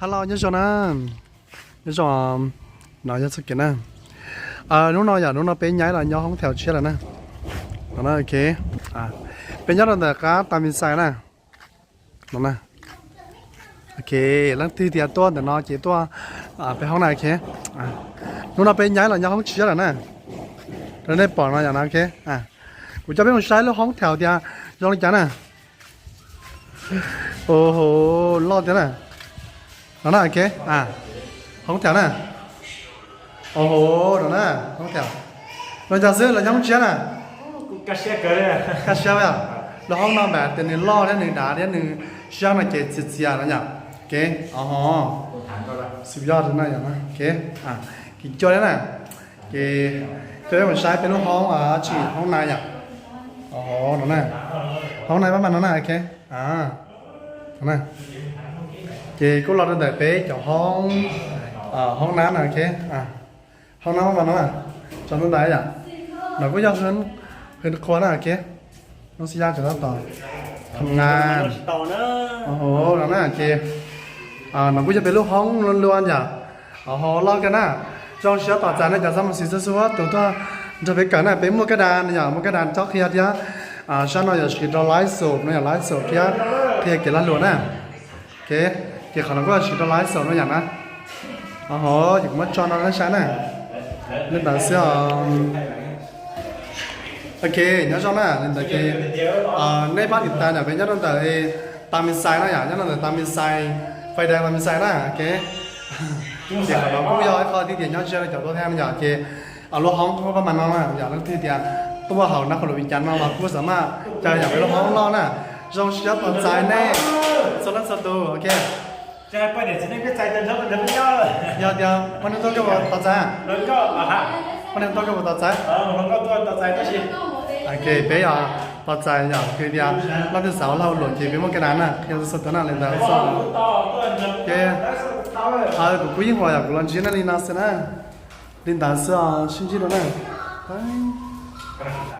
Hello, nyob zoo na. Nyob zoo, no yog txoj kev na. Hnub no yom, hnub no peb nyaib los nyob hoob thauj tshiab lawm na. No na, ok. Peb nyob rau ntawm qab Tam Mis Xais na. No na. Ok, leej twg tias tuaj ntawm no ces tuaj peb hoob na, ok. Hnub no peb nyaib los nyob hoob tshiab lawm na. Rau nej pom no yom no, ok. Kuv coj peb mus saib lub hoob thauj tias zoo li cas na. Ua ho, loj thiab na. No na, ok. Hoob thauj na. Ua ho, no na, hoob thauj. Los cas xwb los nyob hoob tshiab na. Kaj siab, los hoob no npam tias nws loj thiab nws dav thiab nws siab no ces txias txias no yom. Ok, ua ho, xwb yog no yom. Ok, kis cua thiab na. Ces coj peb mus saib peb lub hoob, tsis hoob na yom. Ua ho, no na. Hoob na pab mas no na, ok. Ces kuj los rau ntawm peb cov hoob, hoob nab no, ok. Hoob nab mas no, tso ntawm yom. No kuj yog hwv qhua na, ok. Lub xib yab tseem tab tom tham ngas. Ua ho, no na, ces no kuj yog peb lub hoob lua yom. Ua ho, loj kawg na. Zoo siab tos txais nej cov xab mas xis xub xub tus tuaj nrog peb kawm na. Peb muaj kab das no yom, muaj kab das cob qhia thiab. Sab no yog siv rau live show no yom, live show thiab qhia kev lag luam na. Ok, ces qhov no kuj yog siv rau live show no yom na. Ua ho, ces kuv muab tso no nej saib na. Li ntawd xwb os. Ok, nyob zoo na, li ntawd ces nej pab tiv tas yom, peb nyob rau ntawm Tam Mis Xais na yom, nyob rau ntawm Tam Mis Xais, Fais Dais Tam Mis Xais na, ok. Ces qhov no kuj yog ib qho tias nyob ze rau cov tuaj thaj no yom, ces lub hoob kuj pab mas no na yom, leej twg tias tuaj hauv Nab Qhoos Luam Viv Cas no los kuj xav mas caw yom, peb lub hoob loj na. Zoo siab tos txais nej txhua leej txhua tus, ok. Yog tias muaj neeg tuaj koj puas tos txais? Muaj neeg tuaj koj puas tos txais? Ok, peb yog tos txais yom, kwv tias leej twg xav ua lag ua luam ces peb muaj kab das na, qhia txhua tus na, li ntawd xwb. Ces kuv kuj yeej hais yom, kuv los ntsib nej li no xwb na. Li ntawd xwb os, sib ntsib dua na.